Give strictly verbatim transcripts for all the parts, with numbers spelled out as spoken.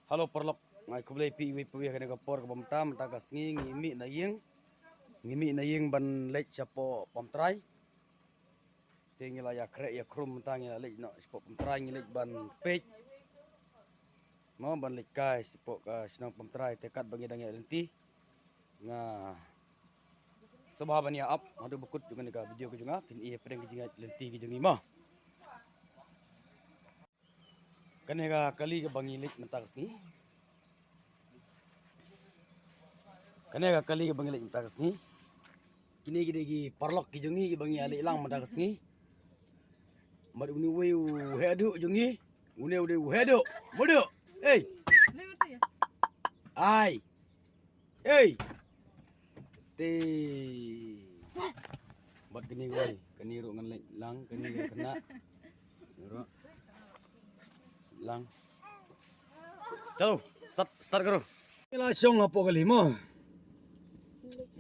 Hello paralok, nga ai khublei ïa phi iwei pa iwei ha kane ka por kaba mynta, mynta ka sngi ngi mih na ïing. Ngi mih na ïing ban leit shapoh Pamtrai. Te ngi la ïakhreh ïakhrum mynta, ngi la leit noh shapoh Pamtrai, ngi leit ban peit mo, ban leit kai shapoh ka shnong Pamtrai. Te katba ngi dang ïaid lynti, nga sngewbha ban ïa ap haduh ba kut jong kane ka video ka jong nga, phin ïohi hapdeng ka jingïaid lynti ka jong ngi mo. Kane ka kali kaba ngi leit mynta ka sngi. Kane ka kali kaba ngi leit mynta ka sngi. Kine ki dei ki paralok ki jong ngi kiba ngi ïa leit lang mynta ka sngi. Bad une uwei u heh duh jong ngi. Une u dei u heh duh. Mo duh. Ei. Ai. Ei. Te. Bad kane wei, kane ruh ngan leit lang, kane ka khynnah. Ruh. Lang. Chalo, start, start karo. Ngi la shong hapoh kali mo.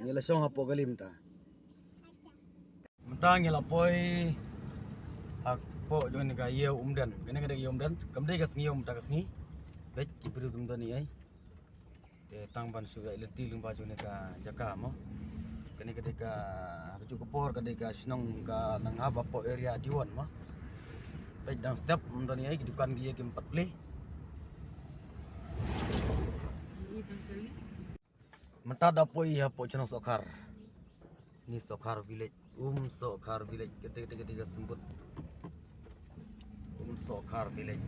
Ngi la shong hapoh kali mynta. Mynta ngi la poi hapoh jong kane ka ïew Umden. Kane ka dei ka ïew Umden. Kam dei ka sngi ïew mynta ka sngi. Bad ki briew kim don ei ei. Te tang ban shu ïaid lynti lyngba jong kane ka jaka mo. Kane ka dei ka, ha kajuh ka por ka dei ka shnong ka nang hap hapoh area D one mo. Bad dang step mynta ne ei, ki dukan ki ïa kim pat plie. Mynta da poi hapoh shnong Sohkhar. Ni Sohkhar village, Um Sohkhar village, kete kete kete ka symbut. Um Sohkhar village.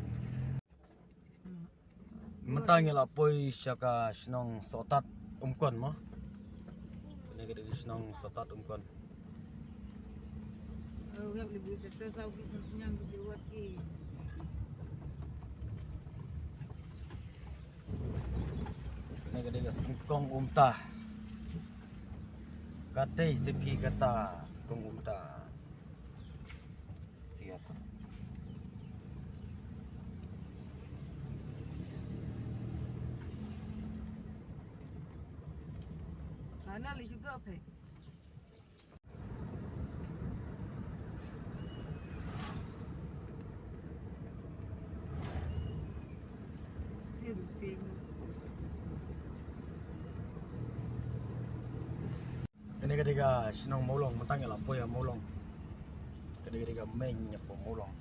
Mynta ngi la poi sha ka shnong Sohtat Umkon mo. Kane ka dei ka shnong Sohtat Umkon. Kane ka dei ka sengkong Umta. Katei se phi kata sengkong Umta. Siat. Sana li juga pe. Kane ka dei ka shnong Mawlong, mynta ngi la poi ha Mawlong. Kane ka dei ka main hapoh Mawlong.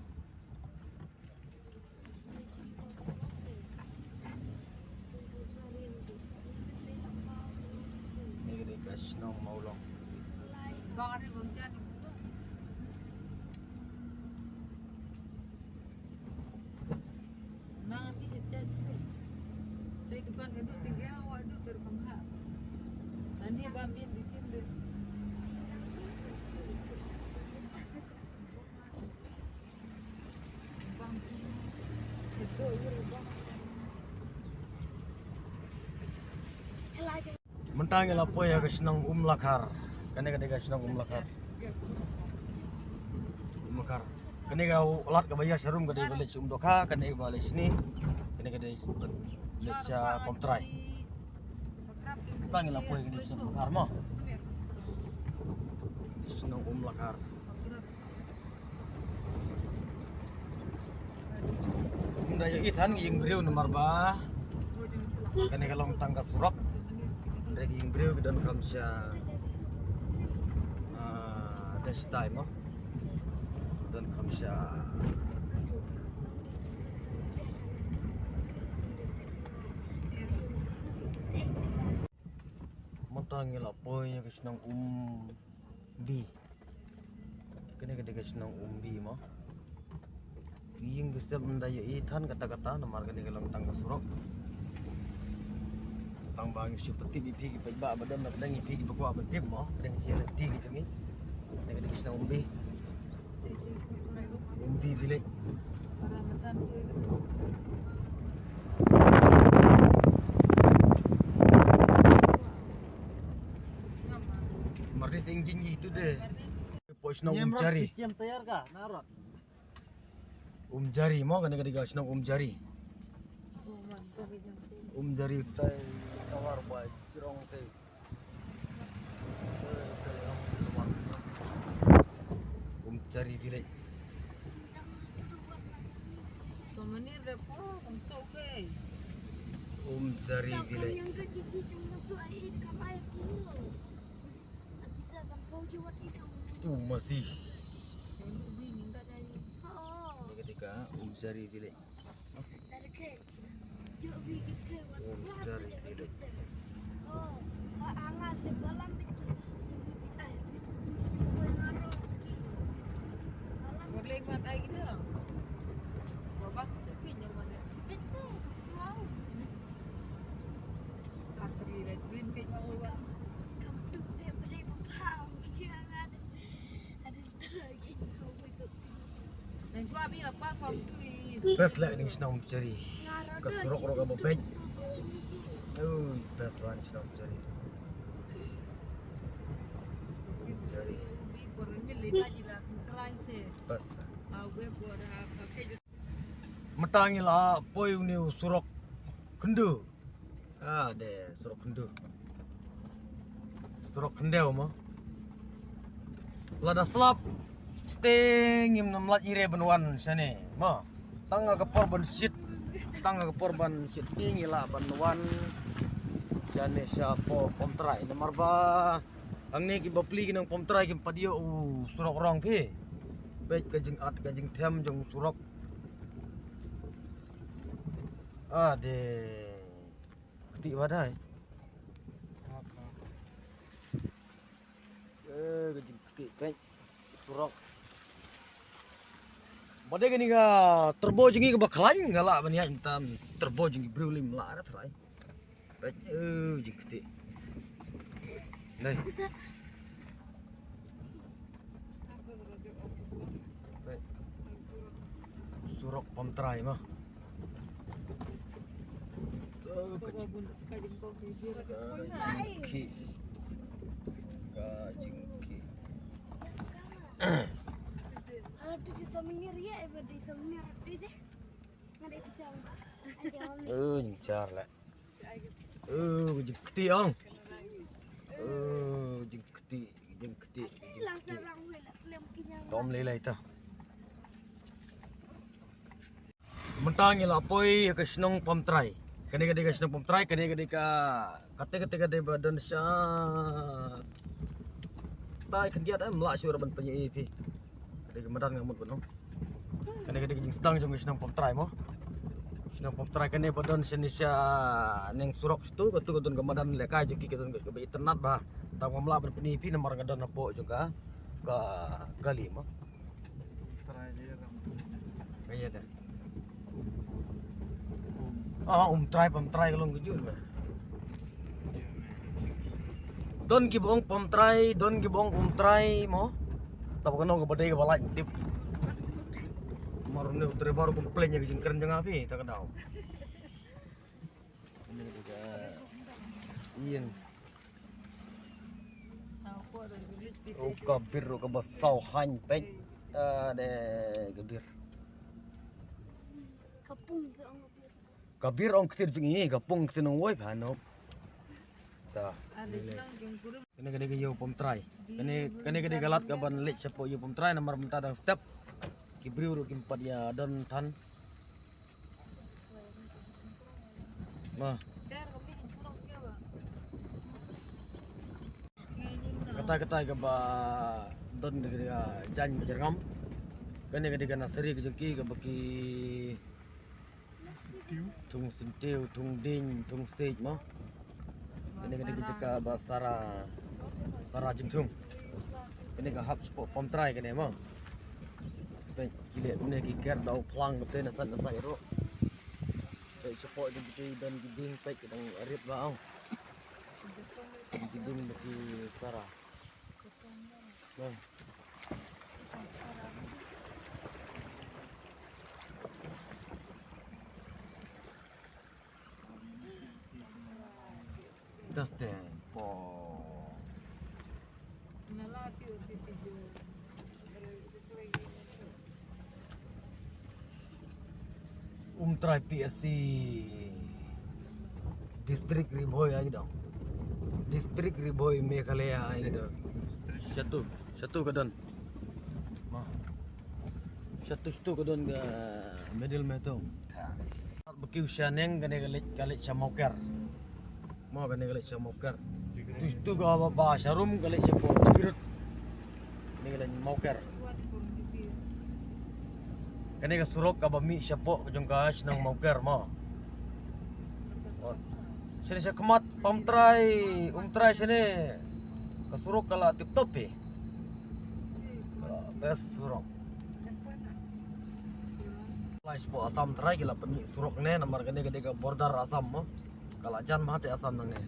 Kane ka dei ka shnong Mawlong. Mynta ngi la poi ha ka shnong Umlakhar. Kane ka dei ka shnong Umlakhar. Umlakhar. Kane ka lad kaba ïa sharum ka dei ba leit sha Umdokha, kane ba leit shane. Kane ka dei ba leit sha Pamtrai. Mynta ngi la poi kane ka shnong Umlakhar mo. Shnong Umlakhar. Ym da ïohi than ki ïing briew namar ba kane ka long tang ka surok. Hynrei ki ïing briew ki don kham sha, ah, dei shatai mo. Don kham sha. Mynta ngi la poi ïa ka shnong Umbi. Kane ka dei ka shnong Umbi mo. Ïing ki step ym da ïohi than katta katta namar kane ka long tang ka surok. Tang ba ngi shu pyntip ïa phi ki paidbah ba don na pdeng, ïa phi kiba kwah ban tip mo, pdeng ki ïa lynti ki jong ngi. Kane ka dei ka shnong Umbi. Umbi village. Marlis engine gitu deh. Poi shnong Umjari. Umjari mo, kane ka dei ka shnong Umjari. Umjari tai tawar ba jrong tai. Umjari village. Mani repo kong so ke. Umjari village. Yang ke cici cuma tu ai kam ai tu. Bisa kan kau jual itu. Tu masih. Yang lebih minta dari. Oh. Ini ketika Umjari village. Dari ke. Umjari village. Best lah ning shnong Umjari. Ka surok rok ba pek. Ui, best lah ning shnong Umjari. Umjari. Best lah. Mynta ngi la poi une u surok khyndew. Ah, de, surok khyndew. Surok khyndew mo. Lada slap te ngim nam lait ire ban wan shane mo. Tang ka por ban shit. Tang ka por ban shit ngi la ban wan shane sha pom trai. Namar ba hangne ki bapli ki nang pom trai kim pat ïoh u surok rong phi. Peit ka jingat ka jingthem jong surok. Ah, de. Kti ba dai. Eh, ka jingkti peit. Surok. Ba dei kane ka turbo jong ngi kaba khlaiñ nga lah ban ïaid mynta turbo jong ngi briew lim lah ra trai. Peit, eh, jingkti. Dai. Peit. Surok pom trai ma. Ka jingkhih. Ka jingkhih. Eh, jingchar leh. Eh, ka jingkti ong. Eh, jingkti, jingkti, jingkti. Tom lei lei ta. Mynta ngi la poi ka shnong pom trai. Kane ka dei ka shnong pom trai, kane ka dei ka, kate kate ka dei ba don sha tai khyndiat, eh, mla shuh ban pynïaid phi. Ka dei ka madan nga mut ban ong. Kane ka dei ka jingsdang jong ka shnong pom trai mo. Shnong pom trai kane ba don shane sha neng surok shatu, katu ka don ka madan lehkai jong ki, ka don kaba itynnat bha. Tang ba mla ban pynïaid phi namar nga don hapoh jong ka, ka kali mo. Ka ïa da. Ah, um trai pom trai ka long ka jun ba. Don ki ba ong pom trai, don ki ba ong um trai mo. Tang ba ka nong kaba dei kaba lait tip. Mar ne u driver u complain ïa ka jingkren jong nga phi ta ka daw. Ïeng. Oh, ka bir, oh, kaba saw haiñ peit. Ah, de ka bir. Ka pung te ong ka bir. Ka bir ong ktir jing i, ka pung ktir nong woi pha no. Ta. Kane ka dei ka ïew pom trai. Kane, kane ka dei ka lad kaban leit shapoh ïew pom trai namar mynta dang step. Ki briew ruh kim pat ïa don than. Ba. Katai katai kaba don da ka jaiñ ba jyrngam. Kane ka dei ka nursery ka jong ki kaba ki thung syntiew, thung dieng, thung siej mo. Kane ka dei ka jaka ba sara, sara jingthung. Kane ka hap shapoh pom trai kane mo. Peit ki leh kumne ki ker da u phlang kate na sait na sait ruh. Peit shapoh jong kite don ki dieng peit ki dang rit ba ong. Ki dieng ba ki sara. Ba. Daste po. Umtrai P S C District Ri Bhoi ai dong. District Ri Bhoi Meghalaya ai dong. Shatu, shatu ka don. Ma. Shatu shatu ka don ka Middle me tu. Ba kiew sha neng kane ka leit, ka leit sha Mawker. Mo kane ka leit sha Mawker. Tu, tu ka ba, ba sharum ka leit sha pdeng Jingkyrut. Kane ka leit Mawker. Kane ka surok kaba mih shapoh jong ka shnong Mawker mo. Oh. Shane sha khmat Pamtrai, Umtrai shane. Ka surok ka la tip top hi. Ka best surok. Lai shapoh Assam Trai ki la pynmih surok ne namar kane ka dei ka border Assam mo. Ka la jan bha te Assam nangne.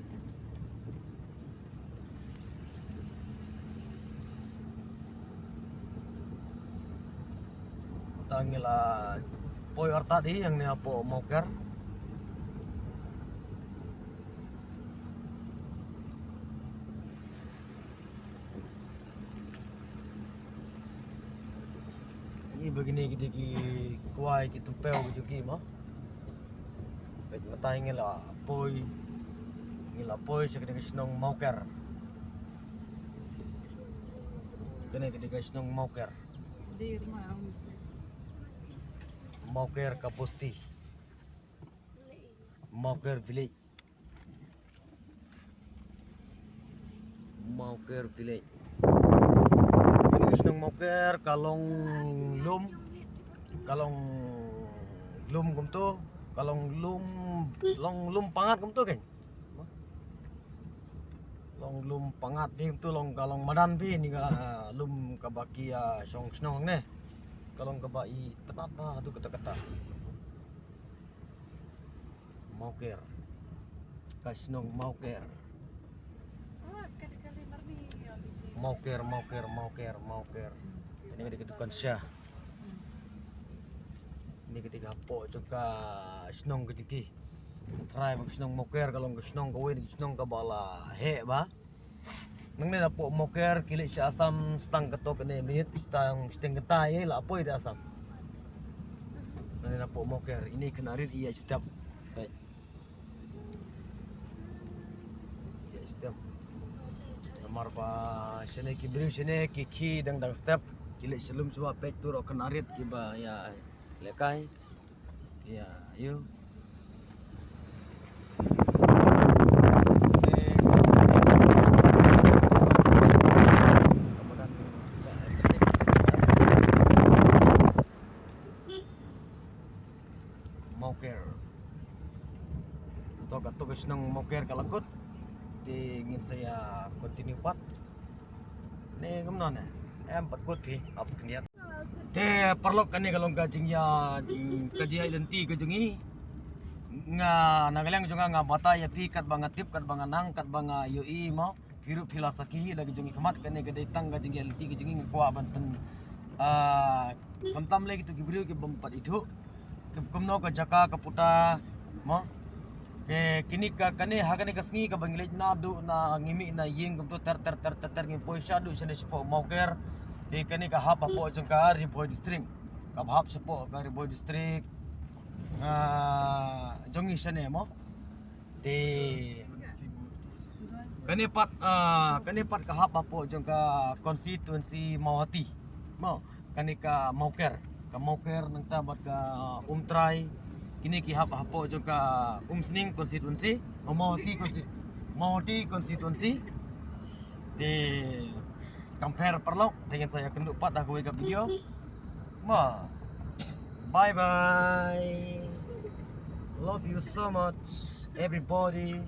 Ta ngi la poi artat hi hangne hapoh Mawker. Ngi ba kine ki dei ki kwai ki tympew ki jong ki mo. Peit mynta ngi la poi, ngi la poi sha kane ka shnong Mawker. Kane ka dei ka shnong Mawker. Mawker ka bosti. Mawker village. Mawker village. Kane ka shnong Mawker ka long lum, ka long lum kumto, ka long lum, long lum pangat kumto kan. Long lum pangat phi kumto, long ka long madan phi ni ka lum kaba ki ïa shong shnong ne. Ka long kaba i tnat bha tu kata kata. Mawker. Ka shnong Mawker. Mawker, Mawker, Mawker, Mawker. Kane ka dei ka dukan sha. Kane ka dei ka hapoh jong ka shnong ka jong ki. Trai ba ka shnong Mawker ka long ka shnong kawei na ki shnong kaba la heh bha. Nangne napoh Mawker ki leit sha Assam stang kato kane minit, stang shiteng kynta ïa la poi te Assam. Nangne napoh Mawker ine khynnah rit ïa step. Peit. Ïa step. Namar ba shane ki briew shane ki khie dang dang step. Ki leit sha lum shuwa, peit tu ruh khynnah rit kiba ïa lehkai. Ïa, ïa. Mawker. To kato ka shnong Mawker ka la kut. Te ngin sa ïa continue pat. Ne kumno ne? Em pat kut phi, ap skniat. Te paralok, kane ka long ka jingïa, ka jingïa lynti ka jong ngi. Nga na ka liang jong nga, nga batai ïa phi katba nga tip, katba nga nang, katba nga ïohi mo. Phi ruh phi la sakhi la ka jong ngi khmat, kane ka dei tang ka jingïa lynti ka jong ngi, nga kwah ban pyn, ah, khamtam lei kito ki briew ki bym pat ithuh. Ki kumno ka jaka ka puta mo. Ke kine ka, kane ha kane ka sngi kaba ngi leit naduh na ngi mih na ïing kumto ter ter ter ter ter ngi poi shaduh shane shapoh Mawker. Te kane ka hap hapoh jong ka Ri Bhoi District. Kaba hap shapoh ka Ri Bhoi District. Ah, jong ngi shane mo. Te kane pat, ah, kane pat ka hap hapoh jong ka constituency Mawhati. Mo, kane ka Mawker, ka Mawker nangta bad ka Umtrai. Kine ki hap hapoh jong ka Umsning constituency, oh, Mawhati consti-, Mawhati constituency. Te kam pher paralok, te ngin sa ïakynduh pat ha kawei ka video. Ma. Bye bye. Love you so much, everybody.